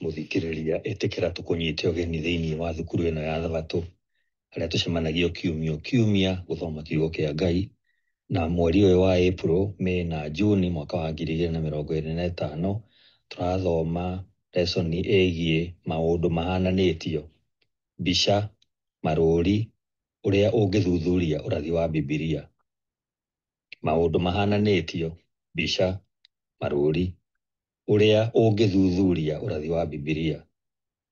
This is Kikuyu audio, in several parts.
Mũthikĩrĩria, ĩtĩkĩra tũkũnyite ũgeni thĩinĩ wa thukuru ĩno ya Thabatũ, harĩa tũcemanagia o kiumia o kiumia gũthoma kiugo kĩa Ngai, na mweri ũyũ wa April, May na June mwaka wa 2025, tũrathoma lesson ĩgiĩ maũndũ mahananĩtio, mbica, marũri, ũrĩa ũngĩthuthuria ũrathi wa Bibilia. Maũndũ mahananĩtio, mbica, marũri, ũrĩa ũngĩthuthuria ũrathi wa Bibilia.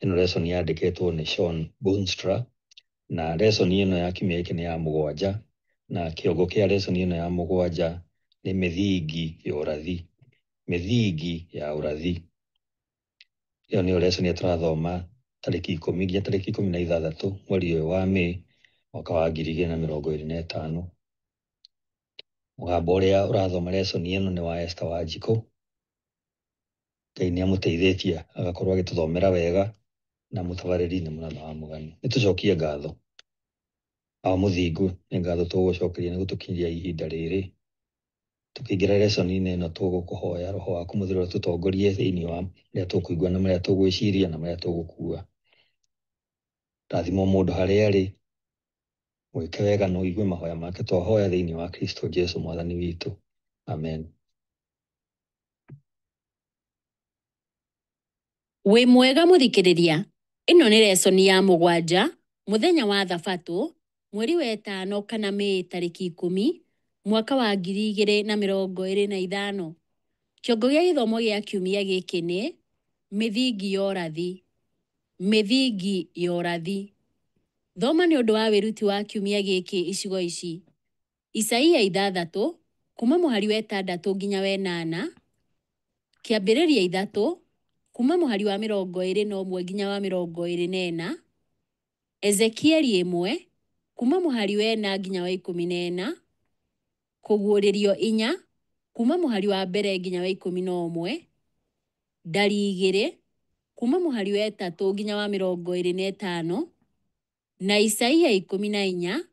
Ĩno lesson yandĩkĩtwo nĩ Shawn Boonstra, na lesson ĩno ya kiumia gĩkĩ nĩ ya mũgwanja, na kĩongo kĩa lesson ĩno ya mũgwanja nĩ mĩthingi ya ũrathi. Mĩthingi ya ũrathi. Ĩyo nĩyo lesson ĩrĩa tũrathoma tarĩki 10 nginya tarĩki 16 mweri ũyũ wa May mwaka wa 2025. Mũgambo ũrĩa ũrathoma lesson ĩno nĩ wa Esther Wanjikũ. Ngai nĩ amũteithĩtie agakorwo agĩtũthomera wega, na mũtabarĩri nĩ Mũratha wa Mũgani. Nĩ tũcokie ngatho. Awa Mũthingu, nĩ ngatho tũgũgũcokeria nĩ gũtũkinyia ihinda rĩrĩ. Tũkĩingĩra lesson-inĩ ĩno tũgũkũhoya roho waku mũtheru ũtũtongorie thĩinĩ wa marĩa tũkũigua na marĩa tũgwĩciria na marĩa tũgũkua. Rathima o mũndũ harĩa arĩ, mwĩke wega na ũigue mahoya make twahoya thĩinĩ wa Kristo Jesu mwathani witũ. Amen. Wĩ mwega mũthikĩrĩria, ĩno nĩ lesson ya mũgwanja, mũthenya wa thabatũ, mweri wa ĩtano kana Mĩĩ tarĩki 10, mwaka wa 2025. Kĩongo gĩa gĩthomo gĩa kiumia gĩkĩ nĩ mĩthingi ya ũrathi. Mĩthingi ya ũrathi. Thoma nĩ ũndũ wa wĩruti wa kiumia gĩkĩ icigo ici. Isaia 6, kuma mũhari wa 6 nginya wa 8, Kĩambĩrĩria 3, kuma mũhari wa 21 nginya wa 24, Ezekieli 1, kuma mũhari wa 4 nginya wa 14, Kũguũrĩrio 4, kuma mũhari wa 1 nginya wa 11, Ndari 2, kuma mũhari wa 3 nginya wa 25, na Isaia 14,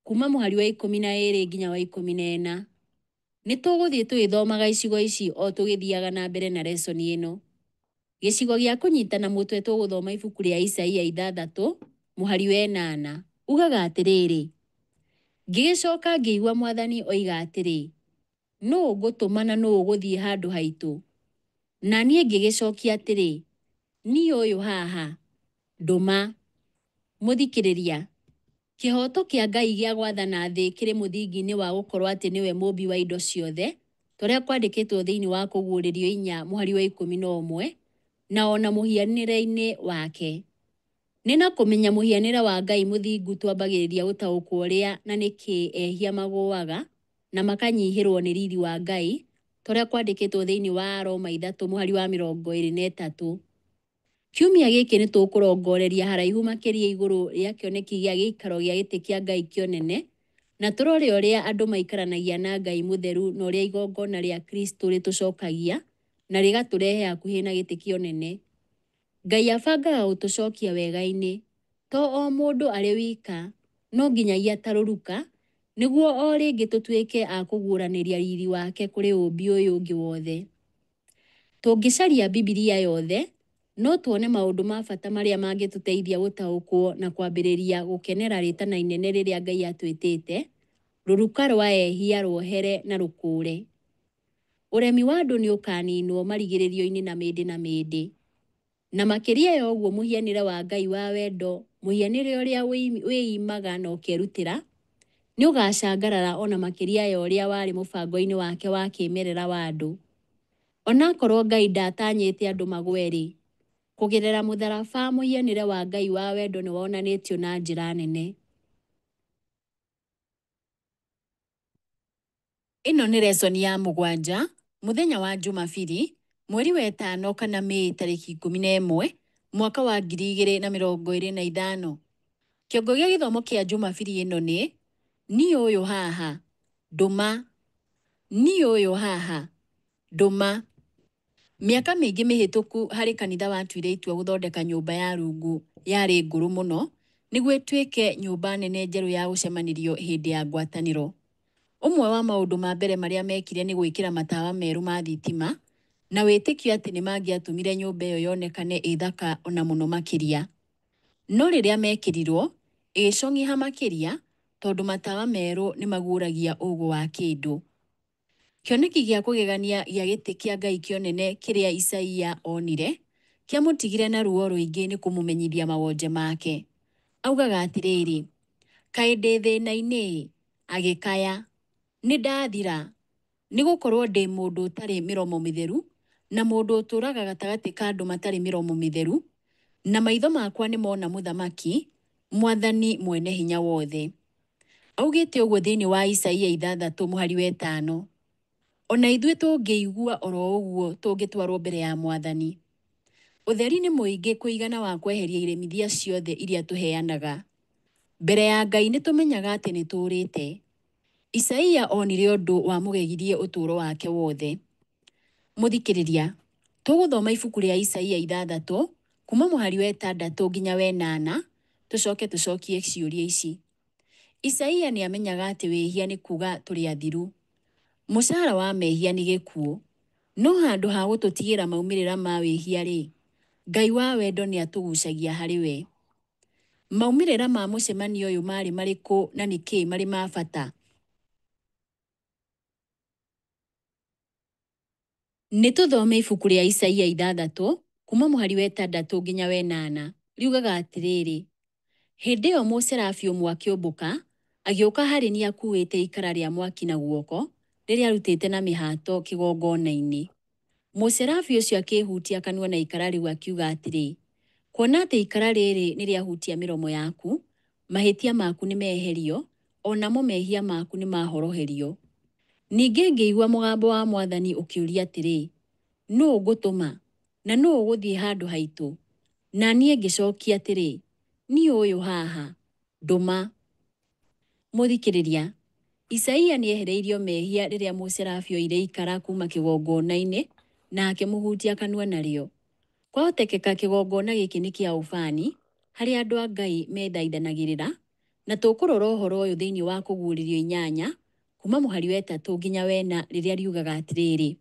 kuma mũhari wa 12 nginya wa 14. Nĩ tũgũthiĩ tũgĩthomaga icigo ici o tũgĩthiaga na mbere na lesson ĩno. Gĩcigo gĩa kũnyitana mũtwe tũgũthoma ibuku rĩa Isaia 6, mũhari wa 8. Ugaga atĩrĩrĩ, ngĩgĩcoka ngĩigua mwathani oiga atĩrĩ, nũũ ngũtũma na nũũ ũgũthiĩ handũ haitũ? Na niĩ ngĩgĩcokia atĩrĩ, niĩ ũyũ haha, ndũma. Mũthikĩrĩria, kĩhooto kĩa Ngai gĩa gwathana thĩ kĩrĩ mũthingi-inĩ wa gũkorwo atĩ nĩwe mũũmbi wa indo ciothe, ta ũrĩa kwandĩkĩtwo thĩinĩ wa Kũguũrĩrio 4 mũhari wa 11, na o na mũhianĩre-inĩ wake. Nĩ na kũmenya mũhianĩre wa Ngai mũthingu twambagĩrĩria gũtaũkwo ũrĩa na nĩkĩ ehia magũaga na makanyihĩrwo nĩ riri wa Ngai, ta ũrĩa kwandĩkĩtwo thĩinĩ wa Aroma 3 mũhari wa 23. Kiumia gĩkĩ nĩ tũkũrongoreria haraihu makĩria igũrũ rĩa kĩoneki gĩa gĩikaro gĩa gĩtĩ kĩa Ngai kĩonene, na tũrore ũrĩa andũ maikaranagia na Ngai mũtheru na ũrĩa igongona rĩa Kristo rĩtũcokagia na rĩgatũrehe hakuhĩ na gĩtĩ kĩonene. Ngai abangaga gũtũcokia wega-inĩ, to o mũndũ arĩ wika, no nginyagia ta rũruka, nĩguo o rĩngĩ tũtuĩke a kũguũranĩria riri wake kũrĩ ũũmbi ũyũ ũngĩ wothe. Tũngĩcaria Bibilia yothe, no tuone maũndũ ma bata marĩa mangĩtũteithia gũtaũkwo na kwambĩrĩria gũkenera rĩtana inene rĩrĩa Ngai atwĩtĩte, rũruka rwa ehia ruohere na rũkũũre. Ũremi wa andũ nĩ ũkaninwo marigĩrĩrio-inĩ na mĩndĩ na mĩndĩ. Na makĩria ya ũguo mũhianĩre wa Ngai wa wendo, mũhianĩre ũrĩa wĩimaga na ũkerutĩra, nĩ ũgacangarara o na makĩria ya ũrĩa warĩ mũbango-inĩ wake wa kĩmerera wa andũ. Onakorwo Ngai ndatanyĩte andũ magwe-rĩ, kũgerera mũtharaba mũhianĩre wa Ngai wa wendo nĩ wonanĩtio na njĩra nene. Ĩno nĩ lesson ya mũgwanja, mũthenya wa Jumabiri, mweri wa 5 kana Mĩĩ tarĩki 11, mwaka wa 2025. Kĩongo gĩa gĩthomo kĩa Jumabiri ĩno nĩ, niĩ ũyũ haha, ndũma. Niĩ ũyũ haha, ndũma. Mĩaka mĩingĩ mĩhĩtũku harĩ kanitha watuire itua gũthondeka nyũmba ya rungu yarĩ ngũrũ mũno nĩguo ĩtuĩke nyũmba nene njerũ ya gũcemanĩrio hĩndĩ ya ngwatanĩro. Ũmwe wa maũndũ ma mbere marĩa mekire nĩ gwĩkĩra matawa merũ ma thitima na wĩtĩkio atĩ nĩ mangĩatũmire nyũmba ĩyo yonekane ĩ thaka o na mũno makĩria. No rĩrĩa mekĩrirwo, ĩgĩcong'iha makĩria tondũ matawa merũ nĩ maguũragia ũgũ wa kĩndũ. Kĩoneki gĩa kũgegania gĩa gĩtĩ kĩa Ngai kĩa ũnene kĩrĩa Isaia onire, kĩamũtigire na ruo rũingĩ nĩ kũmũmenyithia mawonje make. Augaga atĩrĩrĩ, "Kaĩ ndĩ thĩna-inĩ-ĩ!" Agĩkaya, "Nĩ ndathira! Nĩ gũkorũo ndĩ mũndũ ũtarĩ mĩromo mĩtheru, na mũndũ ũtũũraga gatagatĩ ka andũ matarĩ mĩromo mĩtheru, na maitho makwa nĩ mona Mũthamaki, Mwathani Mwene-Hinya-Wothe." Augĩte ũguo thĩinĩ wa Isaia 6 mũhari wa 5. O na ithuĩ tũngĩigua oro ũguo tũngĩtwarwo mbere ya Mwathani. Ũtheri nĩ mũingĩ kũigana wa kweheria iremithia ciothe iria tũheanaga. Mbere ya Ngai nĩ tũmenyaga atĩ nĩ tũũrĩte. Isaia onire ũndũ wamũgegirie ũtũũro wake wothe. Mũthikĩrĩria, tũgũthoma ibuku rĩa Isaia 6 kuma mũhari wa 6 nginya wa 8, tũcoke tũcokie ciũria ici. Isaia nĩ amenyaga atĩ wĩhia nĩ kuga tũrĩ athiru. Mũcara wa mehia nĩ gĩkuũ. No handũ ha gũtũtigĩra maumĩrĩra ma wĩhia-rĩ, Ngai wa wendo nĩ atũgucagia harĩ we. Maumĩrĩra ma mũcemanio ũyũ marĩ marĩkũ na nĩkĩ marĩ ma bata? Nĩ tũthome ibuku rĩa Isaia 6 kuma mũhari wa 6 nginya wa 8. Riugaga atĩrĩrĩ, "Hĩndĩ ĩyo mũserafi ũmwe akĩũmbũka, agĩũka harĩ niĩ akuuĩte ikara rĩa mwaki na guoko, rĩrĩa aarutĩte na mĩhato kĩgongona-inĩ. Mũserafi ũcio akĩĩhutia kanua na ikara rĩu akiuga atĩrĩ, 'Kuona atĩ ikara rĩrĩ nĩ rĩahutia mĩromo yaku, mahĩtia maku nĩ meherio, o namo mehia maku nĩ mahoroherio.' Ningĩ ngĩigua mũgambo wa Mwathani ũkĩũria atĩrĩ, 'Nũũ ngũtũma, na nũũ ũgũthiĩ handũ haitũ?' Na niĩ ngĩcokia atĩrĩ, 'Niĩ ũyũ haha, ndũma.'" Mũthikĩrĩria, Isaia nĩ ehereirio mehia rĩrĩa mũserafi oire ikara kuma kĩgongona-inĩ na akĩmũhutia kanua narĩo. Kwahotekeka kĩgongona gĩkĩ nĩ kĩa ũbani, harĩa andũ a Ngai methaithanagĩrĩra, na tũkũrora ũhoro ũyũ thĩinĩ wa Kũguũrĩrio 8 kuma mũhari wa 3 nginya wa 4 rĩrĩa riugaga atĩrĩrĩ,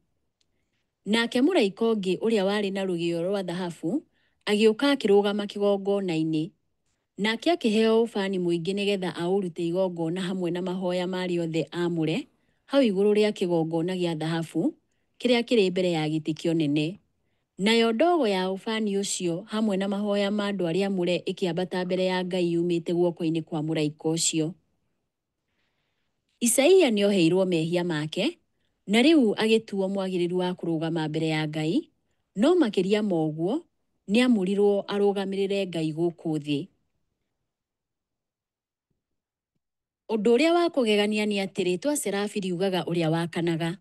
"Nake mũraika ũngĩ ũrĩa warĩ na rũgĩo rwa thahabu agĩũka akĩrũgama kĩgongona-inĩ. Nake akĩheo ũbani mũingĩ nĩgetha aũrute igongona hamwe na mahoya ma arĩa othe aamũre hau igũrũ rĩa kĩgongona gĩa thahabu kĩrĩa kĩrĩ mbere ya gĩtĩ kĩa ũnene. Nayo ndogo ya ũbani ũcio hamwe na mahoya ma andũ arĩa aamũre ĩkĩambata mbere ya Ngai yumĩte guoko-inĩ kwa mũraika ũcio." Isaia nĩ oheirwo mehia make, na rĩu agĩtuo mwagĩrĩru wa kũrũgama mbere ya Ngai, no makĩria ma ũguo, nĩ aamũrirwo arũgamĩrĩre Ngai gũkũ thĩ. Ũndũ ũrĩa wa kũgegania nĩ atĩ rĩĩtwa Serafi riugaga ũrĩa wakanaga.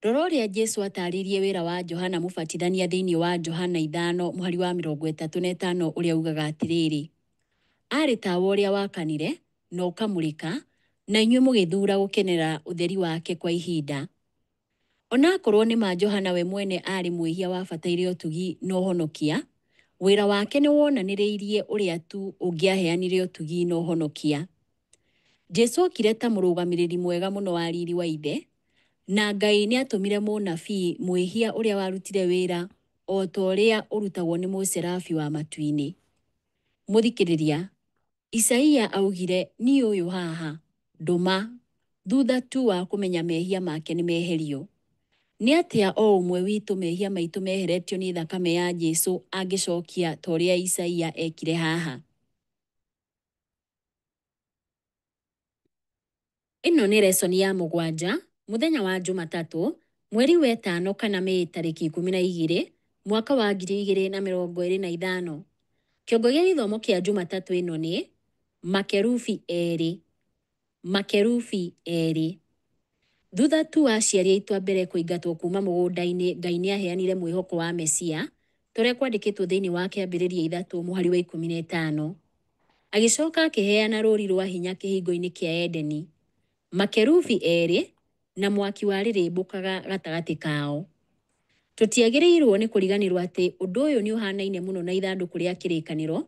Rora ũrĩa Jesu ataarĩirie wĩra wa Johana Mũbatithania thĩinĩ wa Johana 5 mũhari wa 35 ũrĩa ugaga atĩrĩrĩ, "Aarĩ tawa ũrĩa wakanire na ũkamũrĩka, na inyuĩ mũgĩthuura gũkenera ũtheri wake kwa ihinda." O na akorũo nĩ ma Johana we mwene aarĩ mwĩhia wabataire ũtugi na ũhonokia, wĩra wake nĩ wonanĩrĩirie ũrĩa tu ũngĩaheanire ũtugi na ũhonokia. Jesu okire ta mũrũgamĩrĩri mwega mũno wa riri wa Ithe, na Ngai nĩ atũmire mũnabii mwĩhia ũrĩa warutire wĩra o ta ũrĩa ũrutagwo nĩ mũserafi wa matu-inĩ. Mũthikĩrĩria, Isaia augire, "Niĩ ũyũ haha, ndũma," thutha tu wa kũmenya mehia make nĩ meherio. Nĩ atĩa o ũmwe witũ mehia maitũ meheretio nĩ thakame ya Jesu angĩcokia ta ũrĩa Isaia ekire haha? Ĩno nĩ lesson ya 7, mũthenya wa Jumatatũ, mweri wa 5 kana Mĩĩ tarĩki 12, mwaka wa 2025. Kĩongo gĩa gĩthomo kĩa Jumatatũ ĩno nĩ Makerubi erĩ. Makerubi erĩ. Thutha tu wa aciari aitũ a mbere kũingatwo kuuma mũgũnda-inĩ, Ngai nĩ aaheanire mwĩhoko wa Mesia, ta ũrĩa kwandĩkĩtwo thĩinĩ wa Kĩambĩrĩria 3 mũhari wa 15. Agĩcoka akĩheana rũũri rwa hinya kĩhingo-inĩ kĩa Edeni, makerubi erĩ na mwaki warĩrĩmbũkaga gatagatĩ kao. Tũtiagĩrĩirũo nĩ kũriganĩrũo atĩ ũndũ ũyũ nĩ ũhaanaine mũno na ithandũkũ rĩa kĩrĩkanĩro,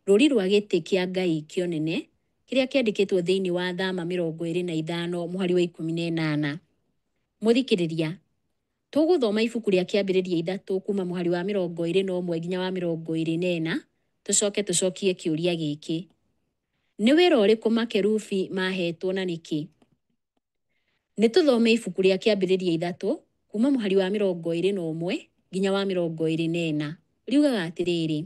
rũũri rwa gĩtĩ kĩa Ngai kĩa ũnene, kĩrĩa kĩandĩkĩtwo thĩinĩ wa Thama 25 mũhari wa 18. Mũthikĩrĩria, Tũgũthoma ibuku rĩa Kĩambĩrĩria 3 kuma mũhari wa 21 nginya wa 24, tũcoke tũcokie kĩũria gĩkĩ. Nĩ wĩra ũrĩkũ makerubi maheetwo na nĩkĩ? Nĩ tũthome ibuku rĩa Kĩambĩrĩria 3 kuma mũhari wa 21 nginya wa 24. Riugaga atĩrĩrĩ,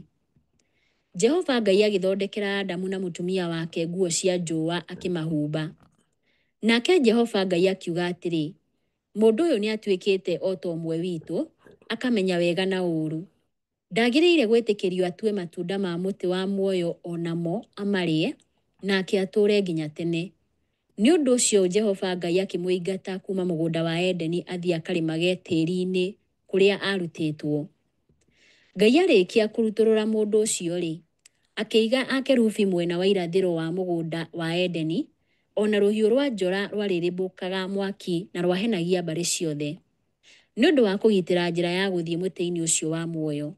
Jehova Ngai agĩthondekera Adamu na mũtumia wake nguo cia njũũa akĩmahumba. Nake Jehova Ngai akiuga atĩrĩ, Mũndũ ũyũ nĩ atuĩkĩte o ta ũmwe witũ, akamenya wega na ũũru. Ndagĩrĩire gwĩtĩkĩrio atue matunda ma mũtĩ wa muoyo o namo amarĩe, nake atũũre nginya tene. Nĩ ũndũ ũcio Jehova Ngai akĩmũingata kuuma mũgũnda wa Edeni athiĩ akarĩmage tĩri-inĩ kũrĩa aarutĩtwo. Ngai arĩkia kũrutũrũra mũndũ ũcio-rĩ, akĩiga akerubi mwena wa irathĩro wa mũgũnda wa Edeni, o na rũhiũ rwa njora rwarĩrĩmbũkaga mwaki na rwahenagia mbarĩ ciothe, nĩ ũndũ wa kũgitĩra njĩra ya gũthiĩ mũtĩ-inĩ ũcio wa muoyo.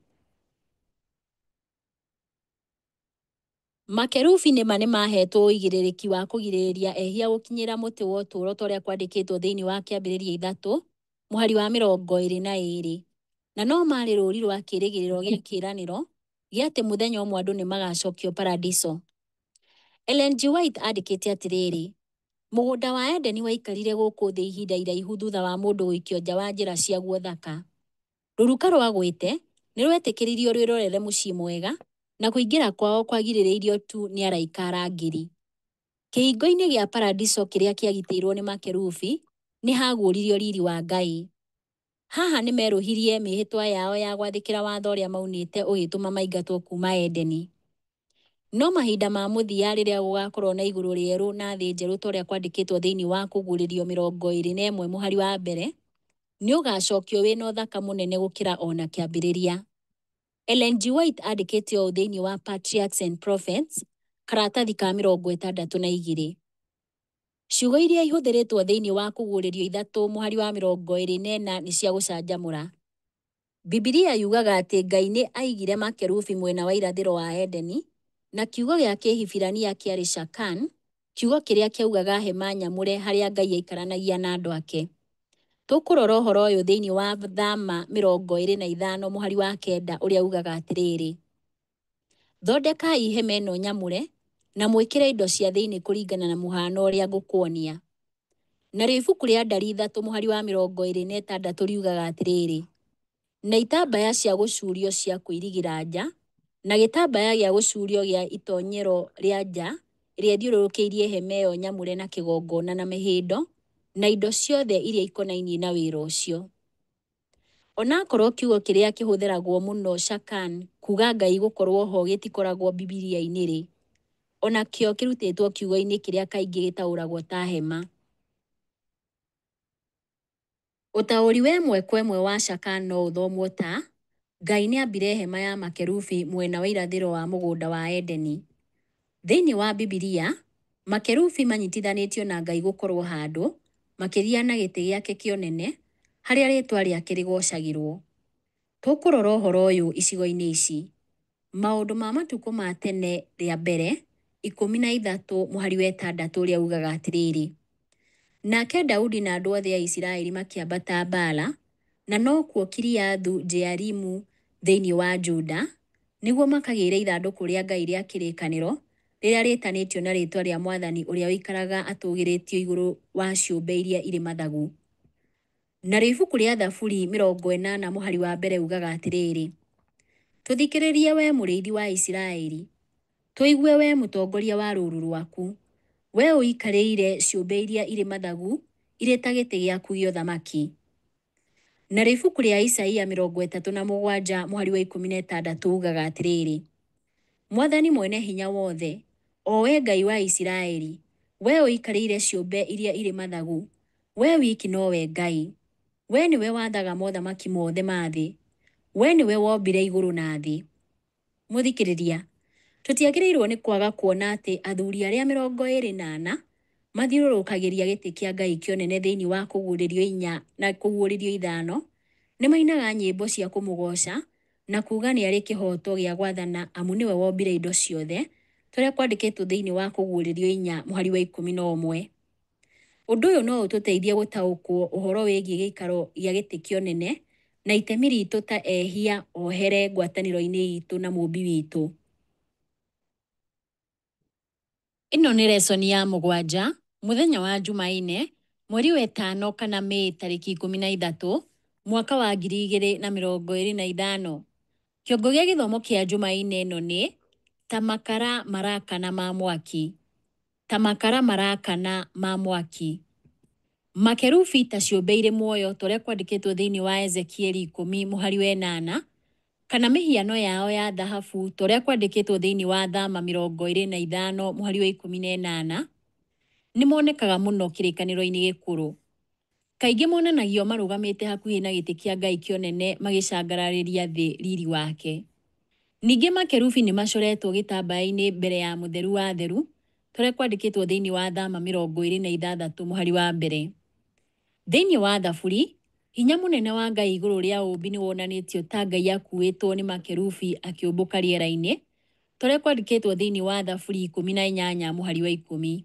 Makerubi nĩ ma nĩ maahetwo ũigĩrĩrĩki wa kũgirĩrĩria ehia gũkinyĩra mũtĩ wa ũtũũro ta ũrĩa kwandĩkĩtwo thĩinĩ wa Kĩambĩrĩria 3 mũhari wa 22. Na no maarĩ rũũri rwa kĩĩrĩgĩrĩro gĩa kĩĩranĩro gĩa atĩ mũthenya ũmwe andũ nĩ magaacokio Paradiso. Ellen G. White aandĩkĩte atĩrĩrĩ, Mũgũnda wa Edeni waikarire gũkũ thĩ ihinda iraihu thutha wa mũndũ gũikio nja wa njĩra ciaguo thaka. Rũruka rwagwĩte nĩ rwetĩkĩririo rwĩrorere mũciĩ mwega, na kũingĩra kwao kwagirĩrĩirio tu nĩ araika arangĩri. Kĩhingo-inĩ gĩa Paradiso kĩrĩa kĩagitĩirũo nĩ makerubi, nĩ haguũririo riri wa Ngai. Haha nĩ merũhirie mĩĩhĩtwa yao ya gwathĩkĩra watho ũrĩa maunĩte ũgĩtũma maingatwo kuuma Edeni. No mahinda ma mũthia rĩrĩa gũgaakorũo na igũrũ rĩerũ na thĩ njerũ ta ũrĩa kwandĩkĩtwo thĩinĩ wa Kũguũrĩrio 21 mũhari wa mbere, nĩ ũgaacokio wĩ na ũthaka mũnene gũkĩra o na kĩambĩrĩria. Ellen G. White andĩkĩte ũũ thĩinĩ wa Patriarchs and Prophets, karatathi ka 62. Ciugo iria ihũthĩrĩtwo thĩinĩ wa Kũguũrĩrio 3 mũhari wa 24 nĩ cia gũcanjamũra. Bibilia yugaga atĩ Ngai nĩ aaigire makerubi mwena wa irathĩro wa Edeni, na kiugo gĩa Kĩhibirania kĩarĩ shakhan, kiugo kĩrĩa kiugaga hema nyamũre harĩa Ngai aikaranagia na andũ ake. Tũkũrora ũhoro ũyũ thĩinĩ wa Thama 25 mũhari wa 9 ũrĩa ugaga atĩrĩrĩ, Thondekai hema ĩno nyamũre na mwĩkĩre indo cia thĩinĩ kũringana na mũhaano ũrĩa ngũkuonia. Narĩo ibuku rĩa Ndari 3 mũhari wa 26 riugaga atĩrĩrĩ, Na itambaya cia gũcuurio cia kũirigĩra nja, na gĩtambaya gĩa gũcuurio gĩa itonyero rĩa nja ĩrĩa ĩthiũrũrũkĩirie hema ĩyo nyamũre na kĩgongona na mĩhĩndo, na indo ciothe iria ikonainie na wĩra ũcio. O na akorũo kiugo kĩrĩa kĩhũthĩragwo mũno shakhan kuuga Ngai gũkorũo ho gĩtikoragwo Bibilia-inĩ-rĩ, o nakĩo kĩrutĩtwo kiugo-inĩ kĩrĩa kaingĩ gĩtaũragwo ta hema. Ũtaũri wa ĩmwe kwa ĩmwe wa shakhan no ũthomwo ta, Ngai nĩ aambire hema ya makerubi mwena wa irathĩro wa mũgũnda wa Edeni. Thĩinĩ wa Bibilia, makerubi manyitithanĩtio na Ngai gũkorũo handũ, makĩria na gĩtĩ gĩake kĩa ũnene, harĩa rĩĩtwa rĩake rĩgoocagĩrũo. Tũkũrora ũhoro ũyũ icigo-inĩ ici. Maũndũ ma Matukũ ma Tene rĩa Mbere 13 mũhari wa 6 ũrĩa ugaga atĩrĩrĩ, Nake Daudi na andũ othe a Isiraeli makĩambata Baala, na nokuo Kiriathu-Jearimu thĩinĩ wa Juda, nĩguo makagĩĩre ithandũkũ rĩa Ngai rĩa kĩrĩkanĩro, rĩrĩa rĩĩtanĩtio na rĩĩtwa rĩa Mwathani ũrĩa ũikaraga atũũgĩrĩtio igũrũ wa ciũmbe iria irĩ mathagu. Narĩo ibuku rĩa Thaburi 80 mũhari wa mbere ugaga atĩrĩrĩ, Tũthikĩrĩrie wee mũrĩithi wa Isiraeli, tũigue wee mũtongoria wa rũũru rwaku, wee ũikarĩire ciũmbe iria irĩ mathagu irĩ ta gĩtĩ gĩaku gĩa ũthamaki. Narĩo ibuku rĩa Isaia 37 mũhari wa 16 ugaga atĩrĩrĩ, Mwathani Mwene-Hinya-Wothe, o wee Ngai wa Isiraeli, wee ũikarĩire ciũmbe iria irĩ mathagu, wee wiki nowe Ngai. Wee nĩwe wathaga mothamaki mothe ma thĩ. Wee nĩwe wombire igũrũ na thĩ. Mũthikĩrĩria, tũtiagĩrĩirũo nĩ kwaga kuona atĩ athuri arĩa 24 mathiũrũrũkagĩria gĩtĩ kĩa Ngai kĩa ũnene thĩinĩ wa Kũguũrĩrio 4 na Kũguũrĩrio 5 nĩ mainaga nyĩmbo cia kũmũgooca na kuuga nĩ arĩ kĩhooto gĩa gwathana amu nĩwe wombire indo ciothe, ta ũrĩa kwandĩkĩtwo thĩinĩ wa Kũguũrĩrio 4 mũhari wa 11. Ũndũ ũyũ no ũtũteithie gũtaũkwo ũhoro wĩgiĩ gĩikaro gĩa gĩtĩ kĩa ũnene na itemi ritũ ta ehia ohere ngwatanĩro-inĩ itũ na Mũmbi witũ. Ĩno nĩ lesson ya mũgwanja, mũthenya wa Jumaine, mweri wa ĩtano kana Mĩĩ tarĩki 13, mwaka wa 2025. Kĩongo gĩa gĩthomo kĩa Jumaine ĩno nĩ, ta makara marakana ma mwaki. Ta makara marakana ma mwaki. Makerubi ta ciũmbe irĩ muoyo ta ũrĩa kwandĩkĩtwo thĩinĩ wa Ezekieli 10 mũhari wa ĩnana, kana mĩhiano yao ya thahabu ta ũrĩa kwandĩkĩtwo thĩinĩ wa Thama 25 mũhari wa 18, nĩ monekaga mũno kĩrĩkanĩro-inĩ gĩkũrũ. Kaingĩ monanagio marũgamĩte hakuhĩ na gĩtĩ kĩa Ngai kĩa ũnene magĩcangararĩria thĩ riri wake. Ningĩ makerubi nĩ macoretwo gĩtambaya-inĩ mbere ya mũtheru wa atheru, ta ũrĩa kwandĩkĩtwo thĩinĩ wa Thama 26 mũhari wa mbere. Thĩinĩ wa Thaburi, hinya mũnene wa Ngai igũrũ rĩa ũũmbi nĩ wonanĩtio ta Ngai akuuĩtwo nĩ makerubi akĩũmbũka rĩera-inĩ, ta ũrĩa kwandĩkĩtwo thĩinĩ wa Thaburi 18 mũhari wa 10.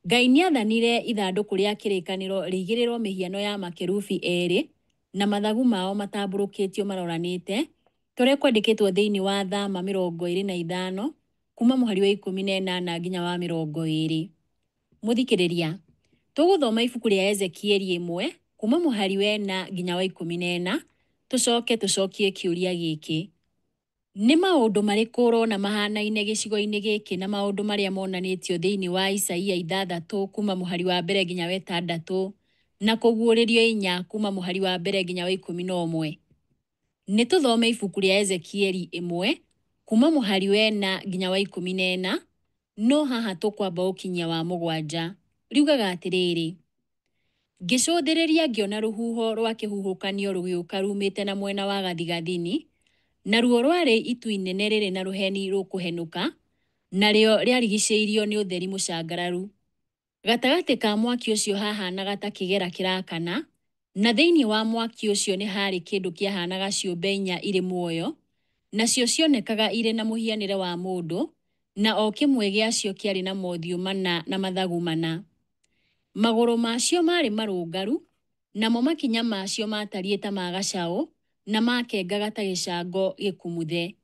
Ngai nĩathanire ithandũkũ rĩa kĩrĩkanĩro rĩigĩrĩrwo mĩhiano ya makerubi erĩ na mathagu mao matambũrũkĩtio maroranĩte, ta ũrĩa kwandĩkĩtwo thĩinĩ wa Thama 25 kuma mũhari wa 18 nginya wa 20. Mũthikĩrĩria, tũgũthoma ibuku rĩa Ezekieli 1 kuma mũhari wa 4 nginya wa 14, tũcoke tũcokie kĩũria gĩkĩ. Nĩ maũndũ marĩkũ ũrona mahanaine gĩcigo-inĩ gĩkĩ na maũndũ marĩa monanĩtio thĩinĩ wa Isaia 6 kuma mũhari wa mbere nginya wa ĩtandatũ na Kũguũrĩrio 4 kuma mũhari wa mbere nginya wa 11? Nĩ tũthome ibuku rĩa Ezekieli 1 kuma mũhari wa 4 nginya wa 14, no haha tũkwamba gũkinyia wa mũgwanja. Riugaga atĩrĩrĩ, ngĩcũthĩrĩria ngĩona rũhuho rwa kĩhuhũkanio rũgĩũka rumĩte na mwena wa gathigathini, naruo rwarĩ itu inene rĩrĩ na rũheni rũkũhenũka, narĩo rĩarigicĩirio nĩ ũtheri mũcangararu. Gatagatĩ ka mwaki ũcio hahanaga ta kĩgera kĩrakana, na thĩinĩ wa mwaki ũcio nĩ haarĩ kĩndũ kĩahanaga ciũmbe inya irĩ muoyo, nacio cionekaga irĩ na mũhianĩre wa mũndũ, na o kĩmwe gĩacio kĩarĩ na mothiũ mana na mathagu mana. Magũrũ macio maarĩ marũngaru, namo makinya macio maatariĩ ta ma gacaũ, na maakengaga ta gĩcango gĩkumuthe.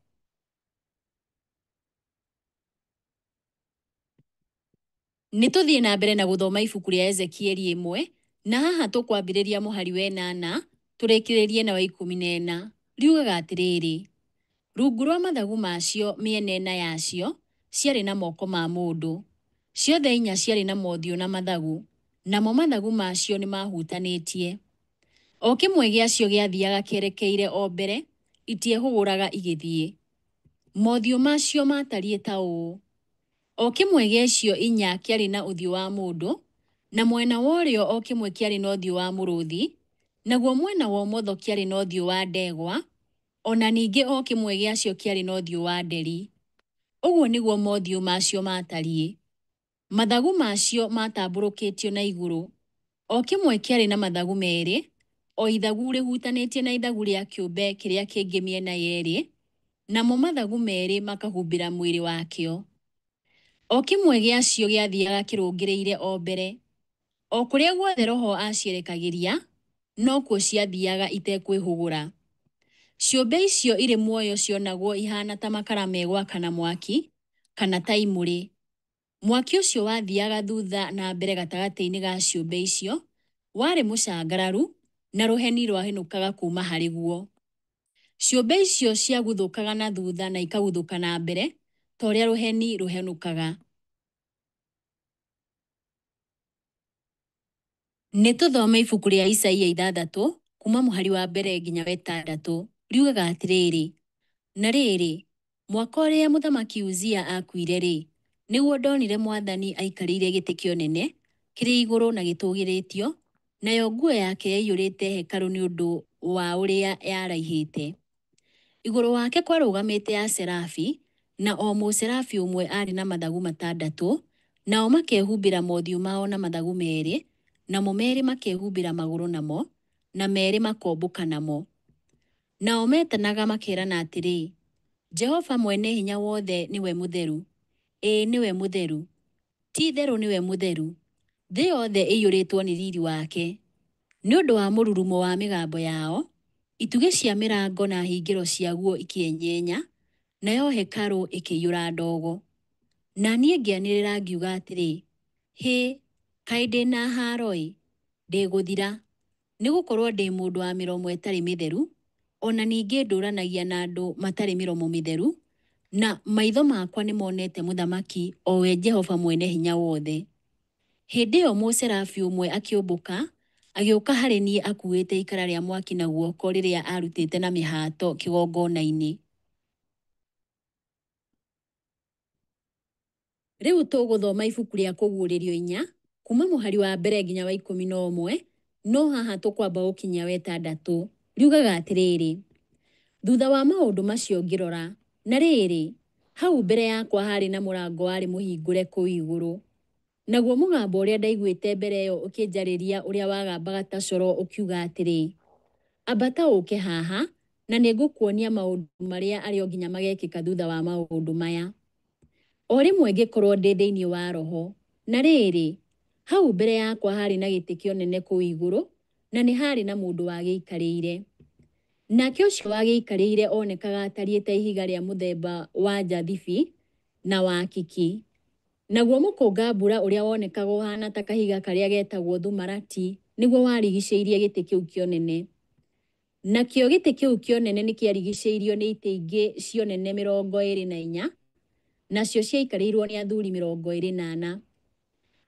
Nĩ tũthiĩ na mbere na gũthoma ibuku rĩa Ezekieli 1, na haha tũkwambĩrĩria mũhari wa 8 tũrĩkĩrĩrie na wa 14. Riugaga atĩrĩrĩ, rungu rwa mathagu macio mĩena ĩna yacio ciarĩ na moko ma mũndũ. Ciothe inya ciarĩ na mothiũ na mathagu, namo mathagu macio nĩ mahutanĩtie. O kĩmwe gĩacio gĩathiaga kĩerekeire o mbere, itiehũgũraga igĩthiĩ. Mothiũ macio maatariĩ ta ũũ: o kĩmwe gĩa icio inya kĩarĩ na ũthiũ wa mũndũ, na mwena wa ũrĩo o kĩmwe kĩarĩ na ũthiũ wa mũrũthi, naguo mwena wa ũmotho kĩarĩ na ũthiũ wa ndegwa, o na ningĩ o kĩmwe gĩacio kĩarĩ na ũthiũ wa nderi. Ũguo nĩguo mothiũ macio maatariĩ. Mathagu macio maatambũrũkĩtio na igũrũ. O kĩmwe kĩarĩ na mathagu merĩ, o ithagu rĩhutanĩtie na ithagu rĩa kĩũmbe kĩrĩa kĩngĩ mĩena yerĩ, namo mathagu merĩ makahumbĩra mwĩrĩ wakĩo. O kĩmwe gĩacio gĩathiaga kĩrũngĩrĩire o mbere. O kũrĩa guothe roho acierekagĩria, nokuo ciathiaga itekwĩhũgũra. Ciũmbe icio irĩ muoyo cionagwo ihaana ta makara megwakana mwaki, kana ta imũrĩ. Mwaki ũcio wathiaga thutha na mbere gatagatĩ-inĩ ga ciũmbe icio, warĩ mũcangararu, na rũheni rwahenũkaga kuuma harĩ guo. Ciũmbe icio ciaguthũkaga na thutha na ikaguthũka na mbere, ta ũrĩa rũheni rũhenũkaga. Nĩ tũthome ibuku rĩa Isaia 6 kuma mũhari wa mbere nginya wa ĩtandatũ. Riugaga atĩrĩrĩ, na rĩrĩ, mwaka ũrĩa mũthamaki Uzia aakuire-rĩ, nĩguo ndonire Mwathani aikarĩire gĩtĩ kĩa ũnene, kĩrĩ igũrũ na gĩtũũgĩrĩtio, nayo nguo yake yaiyũrĩte hekarũ nĩ ũndũ wa ũrĩa yaraihĩte. Igũrũ wake kwarũgamĩte aserafi, na o mũserafi ũmwe aarĩ na mathagu matandatũ, nao makehumbĩra mothiũ mao na mathagu merĩ, namo merĩ makehumbĩra magũrũ namo, na merĩ makombũka namo. Nao metanaga makerana atĩrĩ, Jehova Mwene-Hinya-Wothe nĩwe mũtheru, ĩĩ nĩwe mũtheru, ti-itherũ nĩwe mũtheru, Thĩ yothe ĩiyũrĩtwo nĩ riri wake. Nĩ ũndũ wa mũrurumo wa mĩgambo yao, itugĩ cia mĩrango na hingĩro ciaguo ikĩenyenya, nayo hekarũ ĩkĩiyũra ndogo. Na niĩ ngĩanĩrĩra ngiuga atĩrĩ, Hĩ, kaĩ ndĩ na haaro-ĩ! Ndĩ gũthira! Nĩ gũkorũo ndĩ mũndũ wa mĩromo ĩtarĩ mĩtheru, o na ningĩ ndũũranagia na andũ matarĩ mĩromo mĩtheru, na maitho makwa nĩmonete Mũthamaki, o we Jehova Mwene-Hinya-Wothe. Hĩndĩ ĩyo mũserafi ũmwe akĩũmbũka agĩũka harĩ niĩ akuuĩte ikara rĩa mwaki na guoko rĩrĩa aarutĩte na mĩhato kĩgongona-inĩ. Rĩu tũgũthoma ibuku rĩa Kũguũrĩrio 4, kuuma mũhari wa mbere nginya wa 11, no haha tũkwamba gũkinyia wa ĩtandatũ. Riugaga atĩrĩrĩ, Thutha wa maũndũ macio ngĩrora, na rĩrĩ, hau mbere yakwa haarĩ na mũrango warĩ mũhingũre kũu igũrũ. Naguo mũgambo ũrĩa ndaiguĩte mbere ĩyo ũkĩnjarĩria ũrĩa wagambaga ta coro ũkiuga atĩrĩ, Ambata ũũke haha, na nĩngũkuonia maũndũ marĩa arĩ o nginya magekĩka thutha wa maũndũ maya. O rĩmwe ngĩkorwo ndĩ thĩinĩ wa Roho, na rĩrĩ, hau mbere yakwa haarĩ na gĩtĩ kĩa ũnene kũu igũrũ, na nĩ haarĩ na mũndũ wagĩikarĩire. Nake ũcio wagĩikarĩire onekaga atariĩ ta ihiga rĩa mũthemba wa njathibi na wakiki. Naguo mũkũnga-mbura ũrĩa wonekaga ũhaana ta kahiga karĩa getagwo thumarati nĩguo warigicĩirie gĩtĩ kĩu kĩa ũnene. Nakĩo gĩtĩ kĩu kĩa ũnene nĩkĩarigicĩirio nĩ itĩ ingĩ cia ũnene 24, nacio ciaikarĩirwo nĩ athuri 24.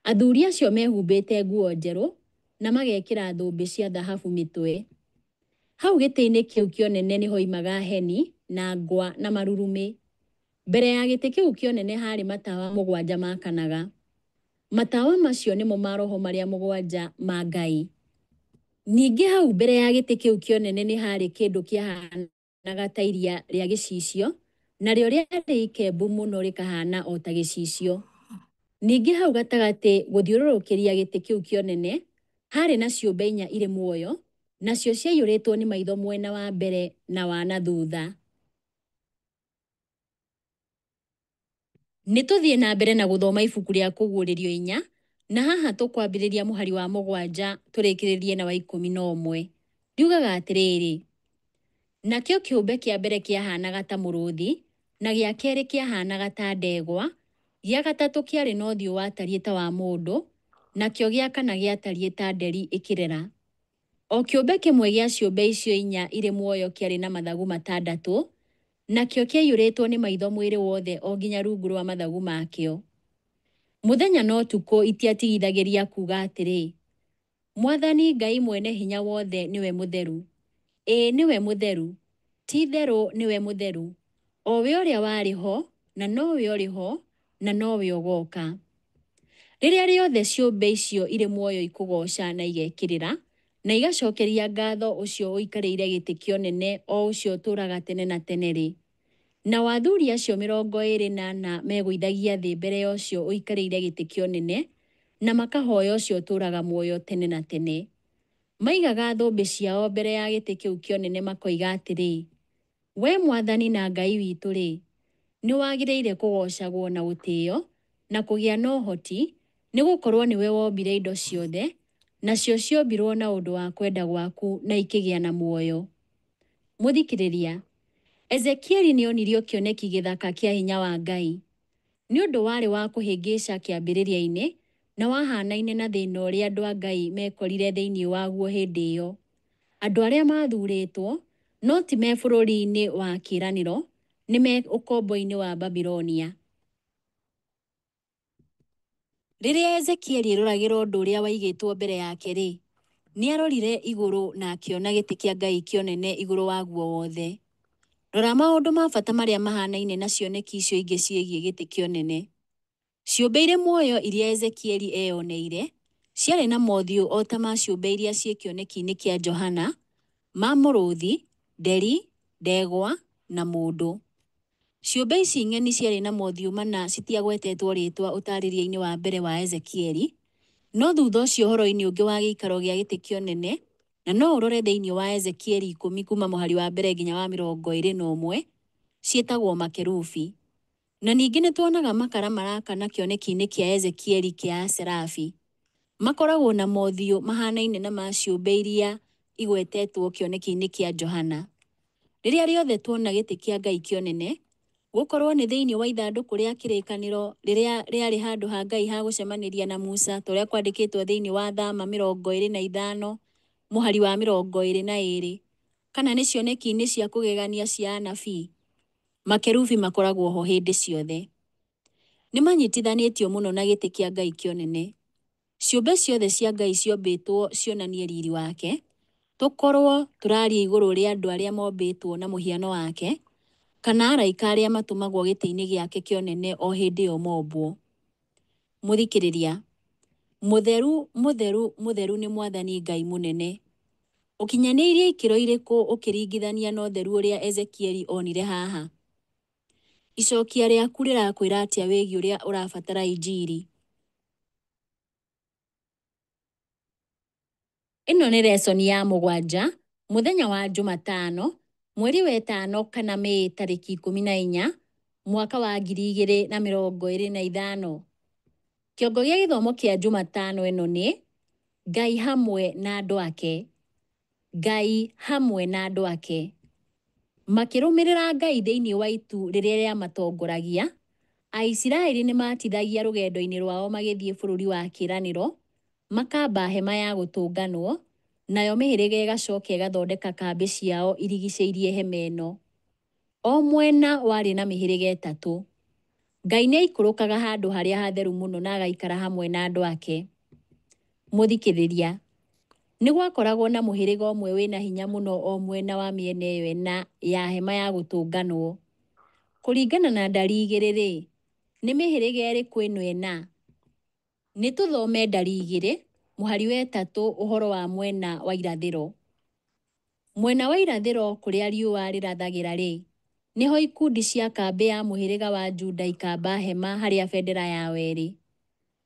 Athuri acio mehumbĩte nguo njerũ na magekĩra thũmbĩ cia thahabu mĩtwe. Hau gĩtĩ-inĩ kĩu kĩa ũnene nĩhoimaga heni, na ngwa na marurumĩ. Mbere ya gĩtĩ kĩu kĩa ũnene haarĩ matawa mũgwanja maakanaga. Matawa macio nĩmo maroho marĩa mũgwanja ma Ngai. Ningĩ hau mbere ya gĩtĩ kĩu kĩa ũnene nĩ haarĩ kĩndũ kĩahaanaga ta iria rĩa gĩcicio, narĩo rĩarĩ ikembu mũno rĩkahaana o ta gĩcicio. Ningĩ hau gatagatĩ gũthiũrũrũkĩria gĩtĩ kĩu kĩa ũnene, haarĩ na ciũmbe inya irĩ muoyo, nacio ciaiyũrĩtwo nĩ maitho mwena wa mbere na wa na thutha. Nĩ tũthiĩ na mbere na gũthoma ibuku rĩa Kũguũrĩrio 4, na haha tũkwambĩrĩria mũhari wa 7 tũrĩkĩrĩrie na wa 11. Riugaga atĩrĩrĩ, Nakĩo kĩũmbe kĩa mbere kĩahaanaga ta mũrũthi, na gĩa kerĩ kĩahaanaga ta ndegwa, gĩa gatatũ kĩarĩ na ũthiũ watariĩ ta wa mũndũ, nakĩo gĩa kana gĩatariĩ ta nderi ĩkĩrera. O kĩũmbe kĩmwe gĩa ciũmbe icio inya irĩ muoyo kĩarĩ na mathagu matandatũ, nakĩo kĩaiyũrĩtwo nĩ maitho mwĩrĩ wothe o nginya rungu rwa mathagu makĩo. Mũthenya na ũtukũ itiatigithagĩria kuuga atĩrĩ, Mwathani Ngai Mwene-Hinya-Wothe nĩwe mũtheru, ĩĩ nĩwe mũtheru, ti-itherũ nĩwe mũtheru, o we ũrĩa warĩ ho, na nowe ũrĩ ho, na nowe ũgooka. Rĩrĩa rĩothe ciũmbe icio irĩ muoyo ikũgooca na igekĩrĩra, na igacokeria ngatho ũcio ũikarĩire gĩtĩ kĩa ũnene o ũcio ũtũũraga tene na tene-rĩ, nao athuri acio 24 megũithagia thĩ mbere ya ũcio ũikarĩire gĩtĩ kĩa ũnene, na makahoya ũcio ũtũũraga muoyo tene na tene. Maigaga thũmbĩ ciao mbere ya gĩtĩ kĩu kĩa ũnene makoiga atĩrĩ, Wee Mwathani na Ngai witũ-rĩ, nĩwagĩrĩire kũgoocagwo na gũtĩo na kũgĩa na ũhoti, nĩ gũkorũo nĩwe wombire indo ciothe, nacio ciombirũo na ũndũ wa kwenda gwaku na ikĩgĩa na muoyo. Mũthikĩrĩria, Ezekieli nĩ onirio kĩoneki gĩthaka kĩa hinya wa Ngai. Nĩ ũndũ warĩ wa kũhĩngĩca kĩambĩrĩria-inĩ na wahaanaine na thĩna ũrĩa andũ a Ngai meekorire thĩinĩ waguo hĩndĩ ĩyo. Andũ arĩa maathuurĩtwo, no ti me bũrũri-inĩ wa kĩĩranĩro, nĩ me ũkombo-inĩ wa Babilonia. Rĩrĩa Ezekieli eroragĩra ũndũ ũrĩa waigĩtwo mbere yake-rĩ, nĩ aarorire igũrũ na akĩona gĩtĩ kĩa Ngai kĩa ũnene igũrũ waguo wothe. Rora maũndũ ma bata marĩa mahaanaine na cioneki icio ingĩ ciĩgiĩ gĩtĩ kĩa ũnene. Ciũmbe irĩ muoyo iria Ezekieli eeyoneire ciarĩ na mothiũ o ta ma ciũmbe iria ciĩ kĩoneki-inĩ kĩa Johana, ma mũrũthi, nderi, ndegwa, na mũndũ. Ciũmbe ici ng'eni ciarĩ na mothiũ mana citiagwetetwo rĩĩtwa ũtaarĩria-inĩ wa mbere wa Ezekieli, no thutha ũcio ũhoro-inĩ ũngĩ wa gĩikaro gĩa gĩtĩ kĩa ũnene, na no ũrore thĩinĩ wa Ezekieli 10 kuuma mũhari wa mbere nginya wa 21, ciĩtagwo makerubi. Na ningĩ nĩ tuonaga makara marakana kĩoneki-inĩ kĩa Ezekieli kĩa aserafi. Makoragwo na mothiũ mahanaine na ma ciũmbe iria igwetetwo kĩoneki-inĩ kĩa Johana. Rĩrĩa rĩothe tuona gĩtĩ kĩa Ngai kĩa ũnene, gũkorũo nĩ thĩinĩ wa ithandũkũ rĩa kĩrĩkanĩro rĩrĩa rĩarĩ handũ ha Ngai ha gũcemanĩria na Musa, ta ũrĩa kwandĩkĩtwo thĩinĩ wa Thama 25 mũhari wa 22, kana nĩ cioneki-inĩ cia kũgegania cia anabii, makerubi makoragwo ho hĩndĩ ciothe. Nĩ manyitithanĩtio mũno na gĩtĩ kĩa Ngai kĩa ũnene. Ciũmbe ciothe cia Ngai ciombĩtwo cionanie riri wake, tũkorũo tũraria igũrũ rĩa andũ arĩa mombĩtwo na mũhiano wake, kana araika arĩa matũmagwo gĩtĩ-inĩ gĩake kĩa ũnene o hĩndĩ ĩyo mombwo. Mũthikĩrĩria, Mũtheru, mũtheru, mũtheru nĩ Mwathani Ngai mũnene. Ũkinyanĩirie ikĩro irĩkũ ũkĩringithania na ũtheru ũrĩa Ezekieli onire haha? Icokia rĩaku rĩrakwĩra atĩa wĩgiĩ ũrĩa ũrabatara Injiri? Ĩno nĩ lesson ya mũgwanja, mũthenya wa Njumatano, mweri wa ĩtano kana Mĩĩ tarĩki 14, mwaka wa 2025. Kĩongo gĩa gĩthomo kĩa Njumatano ĩno nĩ Ngai hamwe na andũ ake. Ngai hamwe na andũ ake. Makĩrũmĩrĩra Ngai thĩinĩ wa itu rĩrĩa rĩamatongoragia, Aisiraeli nĩ maatithagia rũgendo-inĩ rwao magĩthiĩ bũrũri wa kĩĩranĩro, makamba hema ya gũtũnganwo, nayo mĩhĩrĩga ĩgacoka ĩgathondeka kambĩ ciao irigicĩirie hema ĩno. O mwena warĩ na mĩhĩrĩga ĩtatũ. Ngai nĩ aikũrũkaga handũ harĩa hatheru mũno na agaikara hamwe na andũ ake. Mũthikĩrĩria, nĩ gwakoragwo na mũhĩrĩga ũmwe wĩna hinya mũno o mwena wa mĩena ĩyo ĩna ya hema ya gũtũnganwo. Kũringana na ndari igĩrĩ-rĩ, nĩ mĩhĩrĩga ĩrĩkũ ĩno ĩna? Nĩ tũthome ndari igĩrĩ, mũhari wa ĩtatũ ũhoro wa mwena wa irathĩro. Mwena wa irathĩro kũrĩa riũa rĩrathagĩra-rĩ, nĩho ikundi cia kambĩ ya mũhĩrĩga wa Juda ikamba hema harĩa bendera yao ĩrĩ.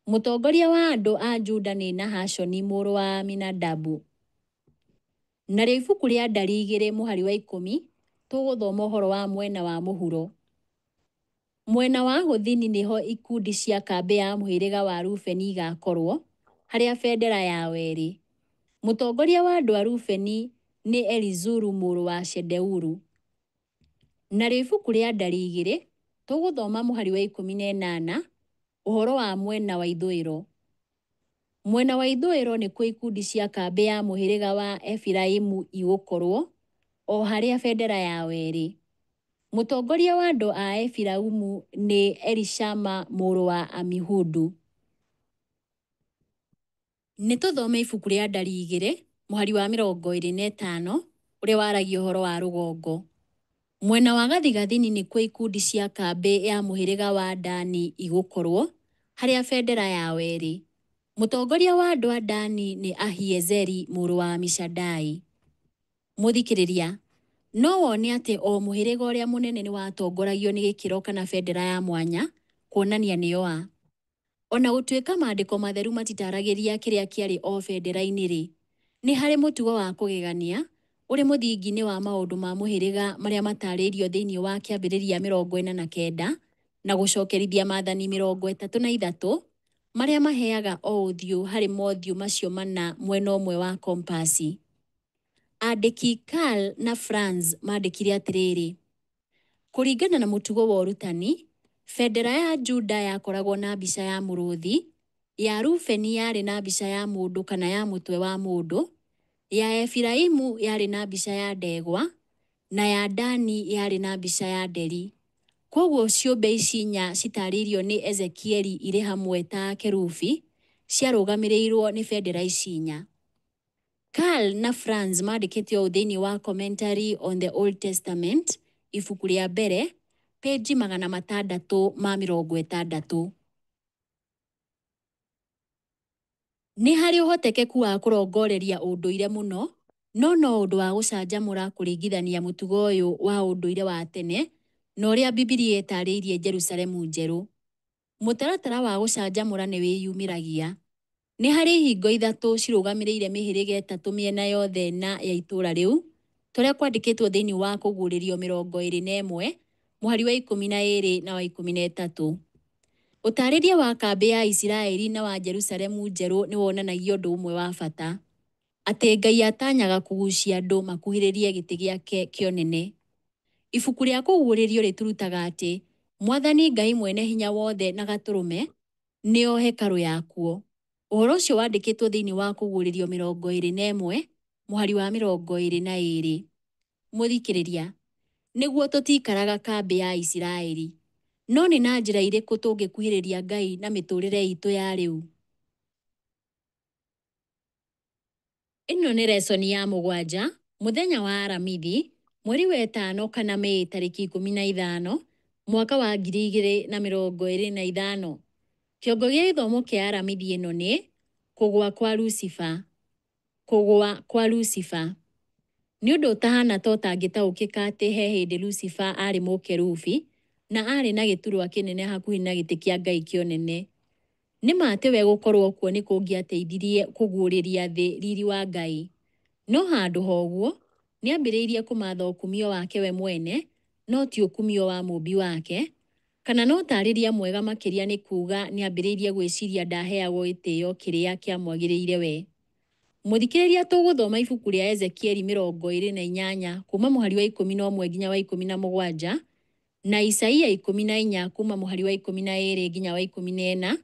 Mũtongoria wa andũ a Juda nĩ Nahashoni mũrũ wa Aminadabu. Narĩo ibuku rĩa Ndari igĩrĩ mũhari wa ikũmi, tũgũthoma ũhoro wa mwena wa mũhuro. Mwena wa gũthini nĩho ikundi cia kambĩ ya mũhĩrĩga wa Rubeni igakorwo, harĩa bendera yao ĩrĩ. Mũtongoria wa andũ a Rubeni nĩ Elizuru mũrũ wa Shedeuru. Narĩo ibuku rĩa Ndari igĩrĩ, tũgũthoma mũhari wa 18, ũhoro wa mwena wa ithũĩro. Mwena wa ithũĩro nĩkuo ikundi cia kambĩ ya mũhĩrĩga wa Efiraimu igũkorwo, o harĩa bendera yao ĩrĩ. Mũtongoria wa andũ a Efiraimu nĩ Elishama mũrũ wa Amihudu. Nĩ tũthome ibuku rĩa Ndari igĩrĩ, mũhari wa 25, ũrĩa waragia ũhoro wa rũgongo. Mwena wa gathigathini nĩkuo ikundi cia kambĩ ya mũhĩrĩga wa Dani igũkorwo, harĩa bendera yao ĩrĩ. Mũtongoria wa andũ a Dani nĩ Ahiezeri mũrũ wa Amishadai. Mũthikĩrĩria, no wone atĩ o mũhĩrĩga ũrĩa mũnene nĩ watongoragio nĩ gĩkĩro kana bendera ya mwanya, kuonania nĩo a. O na gũtuĩka maandĩko matheru matitaragĩria kĩrĩa kĩarĩ o bendera-inĩ-rĩ, nĩ harĩ mũtugo wa kũgegania ũrĩ mũthingi-inĩ wa maũndũ ma mũhĩrĩga marĩa matarĩirio thĩinĩ wa Kĩambĩrĩria 49 na Gũcokerithia Maathani 33, marĩa maheaga o ũthiũ harĩ mothiũ macio mana mwena ũmwe wa kompasi. Andĩki Karl na Franz maandĩkire atĩrĩrĩ, Kũringana na mũtugo wa ũrutani, bendera ya Juda yakoragwo na mbica ya mũrũthi, ya Rubeni yarĩ na mbica ya mũndũ kana ya mũtwe wa mũndũ, ya Efiraimu yarĩ na mbica ya ndegwa, na ya Dani yarĩ na mbica ya nderi. Kwoguo ciũmbe ici inya citaarĩirio nĩ Ezekieli irĩ hamwe ta akerubi, ciarũgamĩrĩirũo nĩ bendera ici inya. Karl na Franz mandĩkĩte ũũ thĩinĩ wa Commentary on the Old Testament, ibuku rĩa mbere, pĩnji 660. Nĩ harĩ ũhotekeku wa kũrongoreria ũndũire mũno, no no ũndũ wa gũcanjamũra kũringithania mũtugo ũyũ wa ũndũire wa tene na ũrĩa Bibilia ĩtaarĩirie Jerusalemu Njerũ. Mũtaratara wa gũcanjamũra nĩ wĩyumĩragia. Nĩ harĩ ihingo ithatũ cirũgamĩrĩire mĩhĩrĩga ĩtatũ mĩena yothe ĩna ya itũũra rĩu, ta ũrĩa kwandĩkĩtwo thĩinĩ wa Kũguũrĩrio 21, mũhari wa 12 na wa 13. Ũtaarĩria wa kambĩ ya Isiraeli na wa Jerusalemu Njerũ nĩ wonanagia ũndũ ũmwe wa bata, atĩ Ngai atanyaga kũgucia andũ makuhĩrĩrie gĩtĩ gĩake kĩa ũnene. Ibuku rĩa Kũguũrĩrio rĩtũrutaga atĩ Mwathani Ngai Mwene-Hinya-Wothe na Gatũrũme nĩo hekarũ yakuo. Ũhoro ũcio wandĩkĩtwo thĩinĩ wa Kũguũrĩrio 21, mũhari wa 22. Mũthikĩrĩria, nĩguo tũtiikaraga kambĩ ya Isiraeli. No nĩ na njĩra irĩkũ tũngĩkuhĩrĩria Ngai na mĩtũũrĩre itũ ya rĩu? Ĩno nĩ resoni ya mũgwanja, mũthenya wa Aramithi, mweri wa ĩtano kana Mĩĩ tarĩki 15, mwaka wa 2025. Kĩongo gĩa gĩthomo kĩa Aramithi ĩno nĩ, Kũgũa kwa Lucifer. Kũgũa kwa Lucifer. Nĩ ũndũ ũtahana ta ũtangĩtaũkĩka atĩ he hĩndĩ Lucifer aarĩ mũkerubi na aarĩ na gĩturwa kĩnene hakuhĩ na gĩtĩ kĩa Ngai kĩa ũnene. Nĩ ma atĩ we gũkorũo kuo nĩ kũngĩateithirie kũguũrĩria thĩ riri wa Ngai. No handũ ha ũguo, nĩ aambĩrĩirie kũmatha ũkumio wake we mwene, no ti ũkumio wa Mũũmbi wake. Kana na ũtaarĩria mwega makĩria nĩ kuuga nĩ aambĩrĩirie gwĩciria ndaheagwo gĩtĩo kĩrĩa kĩamwagĩrĩire we. Mũthikĩrĩria tũgũthoma ibuku rĩa Ezekieli 28 kuuma mũhari wa 11 nginya wa 17 na Isaia 14 kuuma mũhari wa 12 nginya wa 14,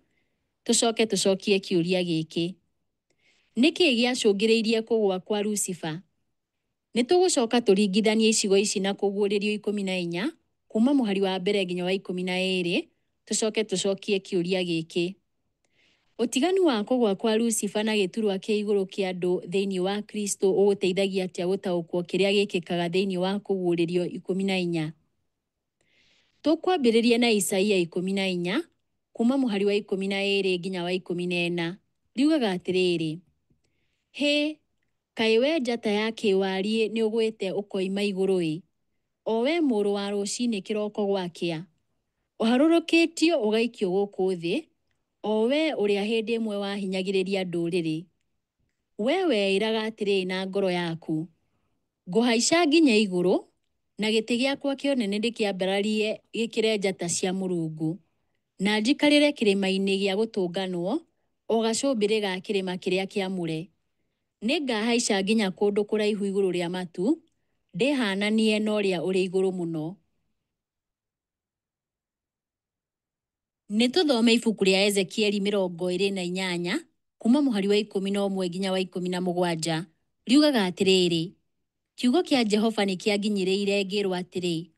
tũcoke tũcokie kĩũria gĩkĩ. Nĩ kĩĩ gĩacũngĩrĩirie kũgũa kwa Lucifer? Nĩ tũgũcoka tũringithanie icigo ici na Kũguũrĩrio 14 kuuma mũhari wa mbere nginya wa 12, tũcoke tũcokie kĩũria gĩkĩ. Ũtiganu wa kũgũa kwa Lucifer na gĩturwa kĩa igũrũ kĩa andũ thĩinĩ wa Kristo ũgũteithagia atĩa gũtaũkwo kĩrĩa gĩkĩkaga thĩinĩ wa Kũguũrĩrio 14? Tũkwambĩrĩria na Isaia 14 kuuma mũhari wa 12 nginya wa 14. Riugaga atĩrĩrĩ, Hĩ, kaĩ wee njata ya kĩwariĩ nĩũgwĩte ũkoima igũrũ-ĩ, o wee mũrũ wa rũcinĩ kĩroko gwakĩa! Ũharũrũkĩtio ũgaikio gũkũ thĩ, o wee ũrĩa hĩndĩ ĩmwe wahinyagĩrĩria ndũrĩrĩ. Wee weĩraga atĩrĩ na ngoro yaku, Ngũhaica nginya igũrũ, na gĩtĩ gĩakwa kĩa ũnene ndĩkĩambararie gĩkĩre njata cia Mũrungu, na njikarĩre kĩrĩma-inĩ gĩa gũtũnganwo, o gacũmbĩrĩ ga kĩrĩma kĩrĩa kĩamũre. Nĩngahaica nginya kũndũ kũraihu igũrũ rĩa matu, ndĩhaananie na Ũrĩa ũrĩ Igũrũ Mũno. Nĩ tũthome ibuku rĩa Ezekieli 28 kuuma mũhari wa 11 nginya wa 17. Riugaga atĩrĩrĩ, Kiugo kĩa Jehova nĩ kĩanginyĩrĩire ngĩrwo atĩrĩ,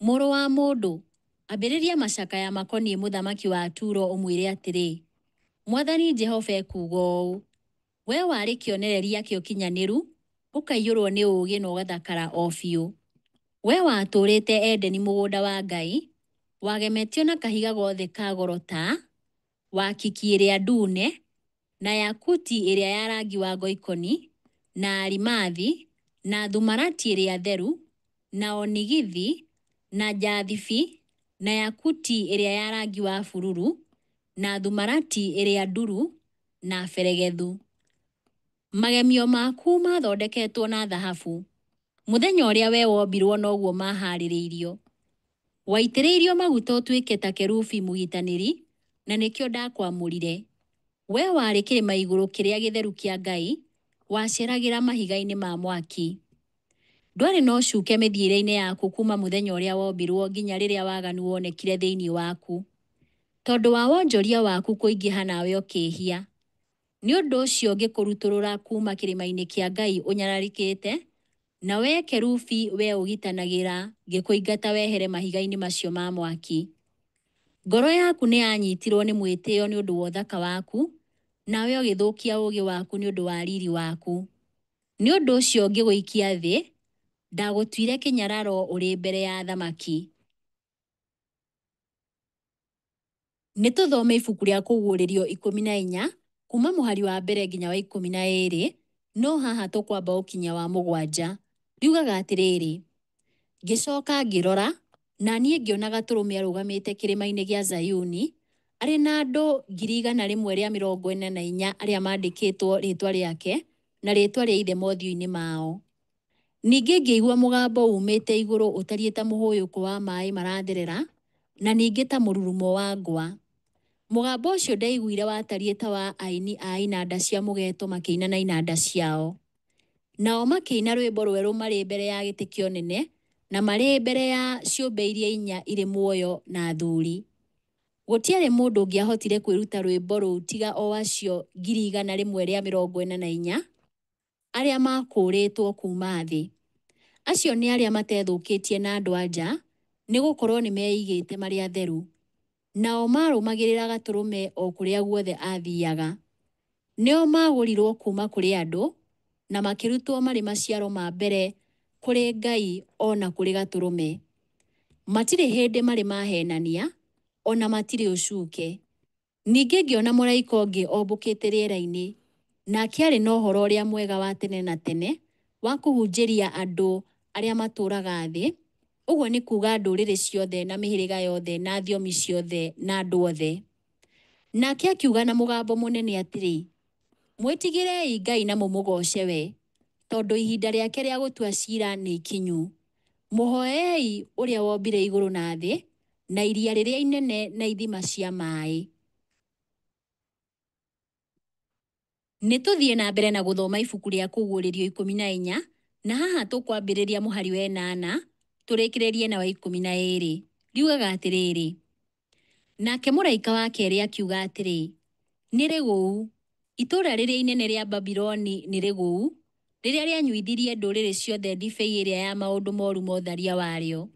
Mũrũ wa mũndũ, ambĩrĩria macakaya makoniĩ mũthamaki wa Turo ũmwĩre atĩrĩ, Mwathani Jehova ekuuga ũũ, Wee warĩ kĩonereria kĩa ũkinyanĩru, ũkaiyũrwo nĩ ũũgĩ na ũgathakara o biũ. Wee watũũrĩte Edeni mũgũnda wa Ngai, wagemetio na kahiga gothe ka goro ta, wakiki ĩrĩa ndune, na yakuti ĩrĩa ya rangi wa ngoikoni, na arimathi, na thumarati ĩrĩa theru, na onigithi, na njathibi, na yakuti ĩrĩa ya rangi wa bururu, na thumarati ĩrĩa nduru, na beregethu. Magemio maku maathondeketwo na thahabu. Mũthenya ũrĩa wee wombirwo noguo maahaarĩirio. Waitĩrĩirio maguta ũtuĩke ta kerubi mũgitanĩri, na nĩkĩo ndakwamũrire. Wee warĩ kĩrĩma igũrũ kĩrĩa gĩtheru kĩa Ngai, waceeragĩra mahiga-inĩ ma mwaki. Ndwarĩ na ũcuke mĩthiĩre-inĩ yaku kuuma mũthenya ũrĩa wombirwo nginya rĩrĩa waganu wonekire thĩinĩ waku. Tondũ wa wonjoria waku kũingĩha nawe ũkĩĩhia. Nĩ ũndũ ũcio ngĩkũrutũrũra kuuma kĩrĩma-inĩ kĩa Ngai ũnyararĩkĩte, na wee kerubi wee ũgitanagĩra ngĩkũingata wehere mahiga-inĩ macio ma mwaki. Ngoro yaku nĩ yanyitirũo nĩ mwĩtĩo nĩ ũndũ wa ũthaka waku, nawe ũgĩthũkia ũũgĩ waku nĩ ũndũ wa riri waku. Nĩ ũndũ ũcio ngĩgũikia thĩ, ndagũtuire kĩnyararo ũrĩ mbere ya athamaki. Nĩ tũthome ibuku rĩa Kũguũrĩrio 14 kuuma mũhari wa mbere nginya wa 12, no haha tũkwamba gũkinyia wa mũgwanja. Riugaga atĩrĩrĩ, Ngĩcoka ngĩrora, na niĩ ngĩona Gatũrũme arũgamĩte kĩrĩma-inĩ gĩa Zayuni, arĩ na andũ 144,000 arĩa maandĩkĩtwo rĩĩtwa rĩake na rĩĩtwa rĩa Ithe mothiũ-inĩ mao. Ningĩ ngĩigua mũgambo uumĩte igũrũ ũtariĩ ta mũhũyũko wa maĩ maratherera, na ningĩ ta mũrurumo wa ngwa. Mũgambo ũcio ndaiguire watariĩ ta wa aini a inanda cia mũgeeto makĩina na inanda ciao. Nao makĩina rwĩmbo rwerũ marĩ mbere ya gĩtĩ kĩa ũnene na marĩ mbere ya ciũmbe iria inya irĩ muoyo na athuri. Gũtiarĩ mũndũ ũngĩahotire kwĩruta rwĩmbo rũu tiga o acio 144,000 arĩa maakũũrĩtwo kuuma thĩ. Acio nĩ arĩa matethũkĩtie na andũ-a-nja, nĩ gũkorũo nĩ meigĩte marĩ atheru. Nao maarũmagĩrĩra Gatũrũme o kũrĩa guothe aathiaga. Nĩo maagũrirũo kuuma kũrĩ andũ, na makĩrutwo marĩ maciaro ma mbere kũrĩ Ngai o na kũrĩ Gatũrũme. Matirĩ hĩndĩ marĩ maheenania, o na matirĩ ũcuke. Ningĩ ngĩona mũraika ũngĩ ombũkĩte rĩera-inĩ, nake aarĩ na ũhoro-ũrĩa-mwega wa tene na tene wa kũhunjĩria andũ arĩa matũũraga thĩ, ũguo nĩ kuuga ndũrĩrĩ ciothe na mĩhĩrĩga yothe na thiomi ciothe na andũ othe. Nake akiuga na mũgambo mũnene atĩrĩ, Mwĩtigĩrei Ngai na mũmũgooce we, tondũ ihinda rĩake rĩa gũtua ciira nĩ ikinyu. Mũhoei ũrĩa wombire igũrũ na thĩ, na iria rĩrĩa inene na ithima cia maĩ. Nĩ tũthiĩ na mbere na gũthoma ibuku rĩa Kũguũrĩrio 14, na haha tũkwambĩrĩria mũhari wa ĩnana tũrĩkĩrĩrie na wa 12. Riugaga atĩrĩrĩ, Nake mũraika wa kerĩ akiuga atĩrĩ, Nĩ rĩgũu, itũũra rĩrĩa inene rĩa Babuloni nĩ rĩgũu, rĩrĩa rĩanyuithirie ndũrĩrĩ ciothe ndibei ĩrĩa ya maũndũ moru ma ũtharia warĩo.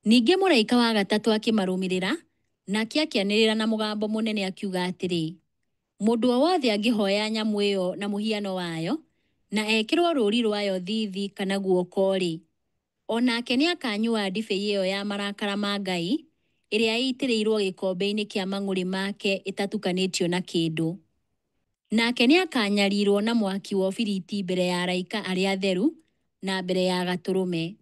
Ningĩ mũraika wa gatatũ akĩmarũmĩrĩra, nake akĩanĩrĩra na mũgambo mũnene akiuga atĩrĩ, Mũndũ o wothe angĩhoya nyamũ ĩyo na mũhiano wayo, na ekĩrũo rũũri rwayo thiithi kana guoko-rĩ, o nake nĩakanyua ndibei ĩyo ya marakara ma Ngai, ĩrĩa ĩitĩrĩirũo gĩkombe-inĩ kĩa mang'ũrĩ make ĩtatukanĩtio na kĩndũ. Nake nĩakanyarirũo na mwaki wa ũbiriti mbere ya araika arĩa atheru na mbere ya Gatũrũme.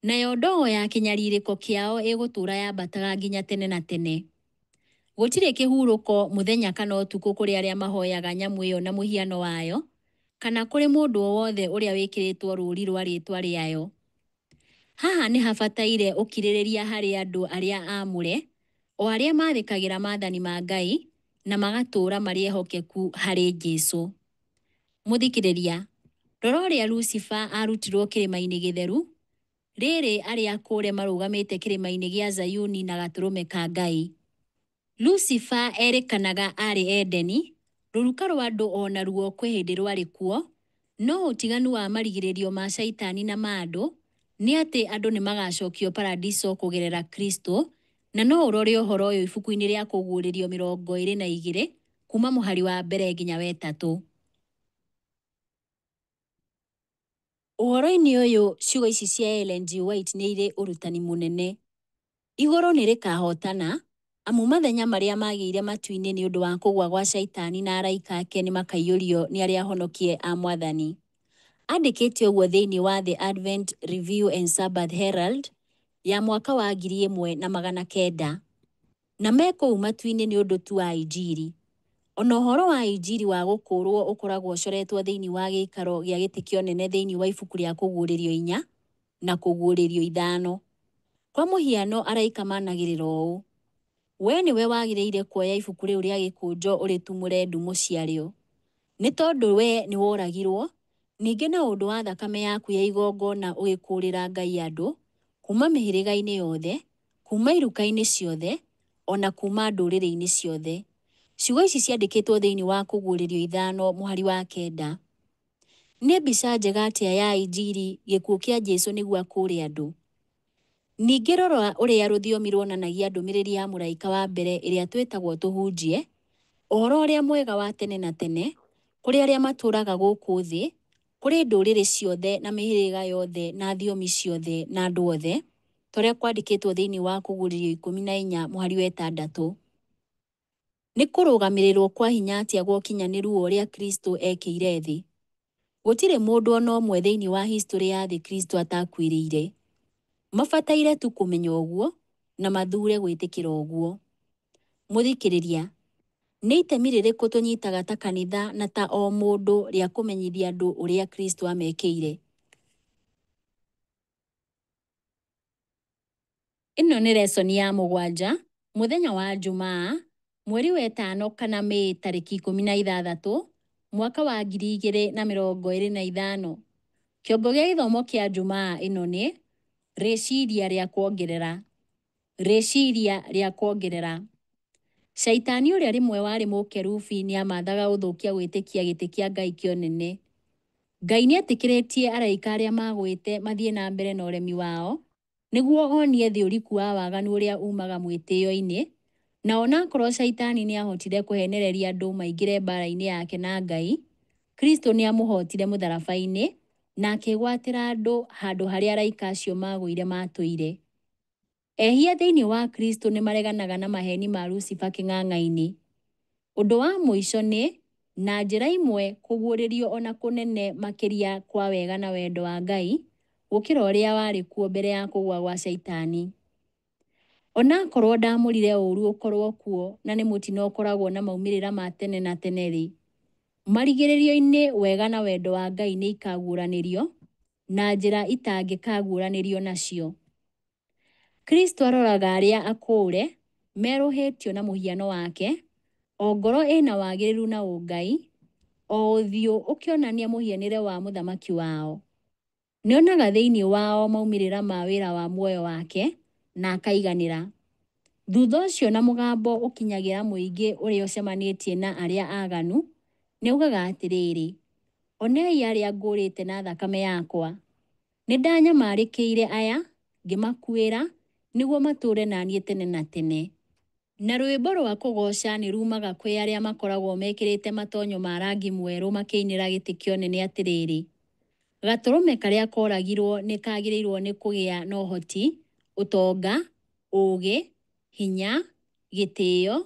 Nayo ndogo ya kĩnyarirĩko kĩao ĩgũtũũra yambataga nginya tene na tene. Gũtirĩ kĩhurũko mũthenya kana ũtukũ kũrĩ arĩa mahoyaga nyamũ ĩyo na mũhiano wayo, kana kũrĩ mũndũ o wothe ũrĩa wĩkĩrĩtwo rũũri rwa rĩĩtwa rĩayo. Haha nĩ habataire ũkirĩrĩria harĩ andũ arĩa aamũre, o arĩa mathĩkagĩra maathani ma Ngai na magatũũra marĩ ehokeku harĩ Jesũ. Mũthikĩrĩria, rora ũrĩa Lucifer aarutirwo kĩrĩma-inĩ gĩtheru, rĩrĩ arĩa akũũre marũgamĩte kĩrĩma-inĩ gĩa Zayuni na Gatũrũme ka Ngai. Lucifer erĩkanaga aarĩ Edeni, rũruka rwa andũ o naruo kwĩ hĩndĩ rwarĩ kuo, no ũtiganu wa marigĩrĩrio ma Shaitani na ma andũ nĩ atĩ andũ nĩ magacokio Paradiso kũgerera Kristo, na no ũrore ũhoro ũyũ ibuku-inĩ rĩa Kũguũrĩrio 22 kuuma mũhari wa mbere nginya wa ĩtatũ. Ũhoro-inĩ ũyũ ciugo ici cia Ellen G. White nĩ irĩ ũrutani mũnene. Igũrũ nĩ rĩkahootana, amu mathenya marĩa maagĩire matu-inĩ nĩ ũndũ wa kũgũa gwa Shaitani na araika ake nĩ makaiyũrio nĩ arĩa ahonokie a Mwathani. Andĩkĩte ũguo thĩinĩ wa The Advent Review and Sabbath Herald ya mwaka wa 1900. Na me kũu matu-inĩ nĩ ũndũ tu wa Injiri. O na ũhoro wa Injiri wa gũkũũrũo ũkoragwo ũcoretwo thĩinĩ wa gĩikaro gĩa gĩtĩ kĩa ũnene thĩinĩ wa ibuku rĩa Kũguũrĩrio inya na Kũguũrĩrio ithano. Kwa mũhiano araika managĩrĩra ũũ, Wee nĩwe wagĩrĩire kuoya ibuku rĩu rĩa gĩkũnjo ũrĩtumũre ndumo ciarĩo, nĩ tondũ wee nĩworagirũo, ningĩ na ũndũ wa thakame yaku ya igongona ũgĩkũũrĩra Ngai andũ, kuuma mĩhĩrĩga-inĩ yothe, kuuma iruka-inĩ ciothe, o na kuuma ndũrĩrĩ-inĩ ciothe. Ciugo ici ciandĩkĩtwo thĩinĩ wa Kũguũrĩrio ithano mũhari wa kenda. Nĩ mbica njega atĩa ya Injiri gĩkuũ kĩa Jesu nĩguo akũũre andũ! Ningĩ rora ũrĩa rũthiomi ruonanagia ndũmĩrĩri ya mũraika wa mbere ĩrĩa twĩtagwo tũhunjie, ũhoro ũrĩa mwega wa tene na tene, kũrĩ arĩa matũũraga gũkũ thĩ, kũrĩ ndũrĩrĩ ciothe na mĩhĩrĩga yothe na thiomi ciothe na andũ othe, ta ũrĩa kwandĩkĩtwo thĩinĩ wa Kũguũrĩrio 14 mũhari wa ĩtandatũ. Nĩ kũrũgamĩrĩrwo kwa hinya atĩa gwa ũkinyanĩru wa ũrĩa Kristo ekĩire thĩ? Gũtirĩ mũndũ o na ũmwe thĩinĩ wa historĩ ya thĩ Kristo atakuĩrĩire. Mabataire tu kũmenya ũguo na mathuure gwĩtĩkĩra ũguo. Mũthikĩrĩria, nĩ itemi rĩrĩkũ tũnyitaga ta kanitha na ta o mũndũ rĩa kũmenyithia andũ ũrĩa Kristo amekĩire? Ĩno nĩ lesson ya mũgwanja, mũthenya wa Njumaa, Mweri wa ĩtano kana Mĩĩ tarĩki 16 mwaka wa 2025. Kĩongo gĩa gĩthomo kĩa Njumaa ĩno nĩ rĩciria rĩa kuongerera. Rĩciria rĩa kuongerera. Caitani ũrĩa rĩmwe warĩ mũkerubi nĩ amathaga gũthũkia gwĩtĩkia gĩtĩ kĩa Ngai kĩa ũnene. Ngai nĩ etĩkĩrĩtie araika arĩa magwĩte mathiĩ na mbere na ũremi wao, nĩguo onie thĩ ũriku wa waganu ũrĩa umaga mwĩtĩo-inĩ, na onakorwo caitani nĩ ahotire kũhenereria andũ maingĩre mbara-inĩ yake na Ngai, Kristo nĩ amũhotire mũtharaba-inĩ na akĩgwatĩra andũ handũ harĩa araika acio magũire matũire. Ehia thĩinĩ wa Kristo nĩ mareganaga na maheni ma Lucifer kĩng'ang'a-inĩ. Ũndũ wa mũico nĩ, na njĩra imwe, kũguũrĩrio o na kũnene makĩria kwa wega na wendo wa Ngai gũkĩra ũrĩa warĩ kuo mbere ya kũgũa gwa Caitani. Onakorwo ndamũrire ũũru ũkorwo kuo na nĩ mũtino ũkoragwo na maumĩrĩra ma tene na tene-rĩ, marigĩrĩrio-inĩ wega na wendo wa Ngai nĩ ikaguũranĩrio na njĩra itangĩkaguũranĩrio nacio. Kristo aroraga arĩa akũũre merũhĩtio na mũhiano wake, o ngoro ĩna wagĩrĩru na ũngai, o ũthiũ ũkĩonania mũhianĩre wa mũthamaki wao. Nĩonaga thĩinĩ wao maumĩrĩra ma wĩra wa muoyo wake na akaiganĩra. Thutha ũcio na mũgambo ũkinyagĩra mũingĩ ũrĩa ũcemanĩtie na arĩa aganu, nĩaugaga atĩrĩrĩ, onei arĩa ngũrĩte na thakame yakwa. Nĩndanyamarĩkĩire aya, ngĩmakuĩra, nĩguo matũũre na niĩ tene na tene. Na rwĩmbo rwa kũgooca nĩ rumaga kwĩ arĩa makoragwo mekĩrĩte matonyo ma rangi mwerũ makĩinĩra gĩtĩ kĩa ũnene atĩrĩrĩ, gatũrũme karĩa koragirwo nĩ kagĩrĩirwo nĩ kũgĩa na ũhoti, ũtonga, ũũgĩ, hinya, gĩtĩo,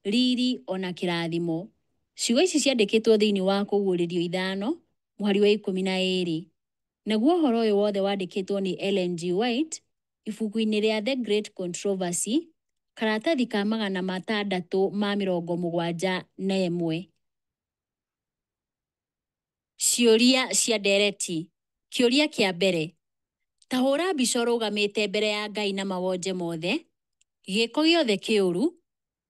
riri ona kĩrathimo. Ciugo ici ciandĩkĩtwo thĩinĩ wa Kũguũrĩrio 5 mũhari wa 12. Naguo ũhoro ũyũ wothe wandĩkĩtwo nĩ Ellen G. White ibuku-inĩ rĩa The Great Controversy, karatathi ka 671. Ciũria cia ndereti. Kĩũria kĩa mbere. Ta hũra mbica ũrũgamĩte mbere ya Ngai na mawonje mothe, gĩko gĩothe kĩũru,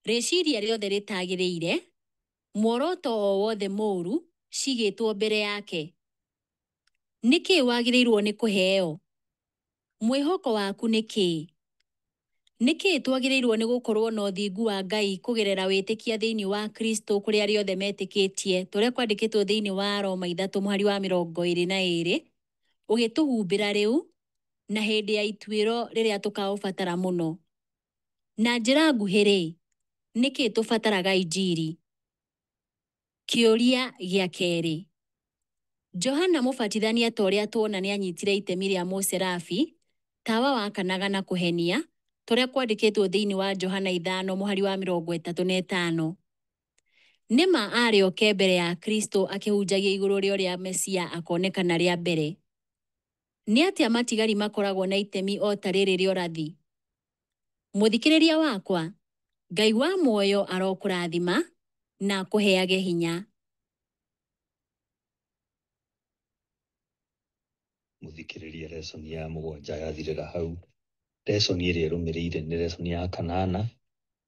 rĩciria rĩothe rĩtagĩrĩire, muoroto o wothe mũũru cigĩtwo mbere yake. Nĩkĩ wagĩrĩirwo nĩ kũheo? Mwĩhoko waku nĩ kĩĩ? Nĩkĩ twagĩrĩirwo nĩ gũkorwo na ũthingu wa Ngai kũgerera wĩtĩkia thĩinĩ wa Kristo kũrĩ arĩa othe metĩkĩtie ta ũrĩa kwandĩkĩtwo thĩinĩ wa Roma 3 mũhari wa 22, ũgĩtũhumbĩra rĩu na hĩndĩ ya ituĩro rĩrĩa tũkaũbatara mũno? Na njĩra nguhĩ-rĩ, nĩkĩ tũbataraga injiri? Kĩũria gĩa kerĩ. Johana Mũbatithania ta ũrĩa tuona nĩ anyitire itemi rĩa mũserafi, tawa wakanaga na kũhenia, ta ũrĩa kwandĩkĩtwo thĩinĩ wa Johana 5 mũhari wa 35. Nĩ ma aarĩ oke mbere ya Kristo akĩhunjagia igũrũ rĩa ũrĩa Mesia akonekana rĩa mbere. Nĩ atĩa matigari makoragwo na itemi o ta rĩrĩ rĩa ũrathi? Mũthikĩrĩria wakwa, Ngai wa muoyo arokũrathima na akũheage hinya. Mũthikĩrĩria lesson ya 7 yathirĩra hau. Lesson ĩrĩa ĩrũmĩrĩire nĩ lesson ya 8,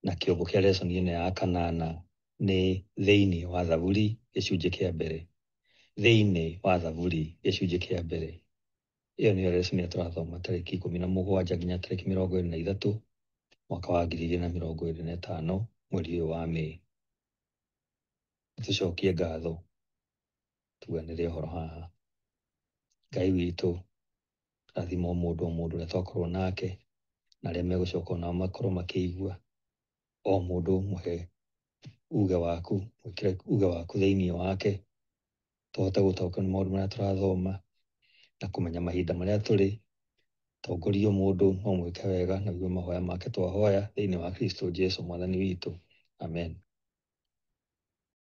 na kĩongo kĩa lesson ĩno ya 8 nĩ thĩinĩ wa Thaburi gĩcunjĩ kĩa mbere. Thĩinĩ wa Thaburi gĩcunjĩ kĩa mbere. Ĩyo nĩyo lesson ĩrĩa tũrathoma tarĩki 17 nginya tarĩki 23 mwaka wa 2025 mweri ũyũ wa Mĩĩ. Tũcokie ngatho tuganĩre ũhoro haha. Ngai witũ, rathima o mũndũ o mũndũ ũrĩa twakorwo nake na arĩa megũcoka onao makorwo makĩigua. O mũndũ mũhe uge waku, mwĩkĩre uge waku thĩinĩ wake, tũhote gũtaũkĩrwo nĩ maũndũ marĩa tũrathoma na kũmenya mahinda marĩa tũrĩ. Tongoria mũndũ no mwĩke wega na ũigue mahoya make twahoya thĩinĩ wa Kristo Jesu mwathani witũ. Amen.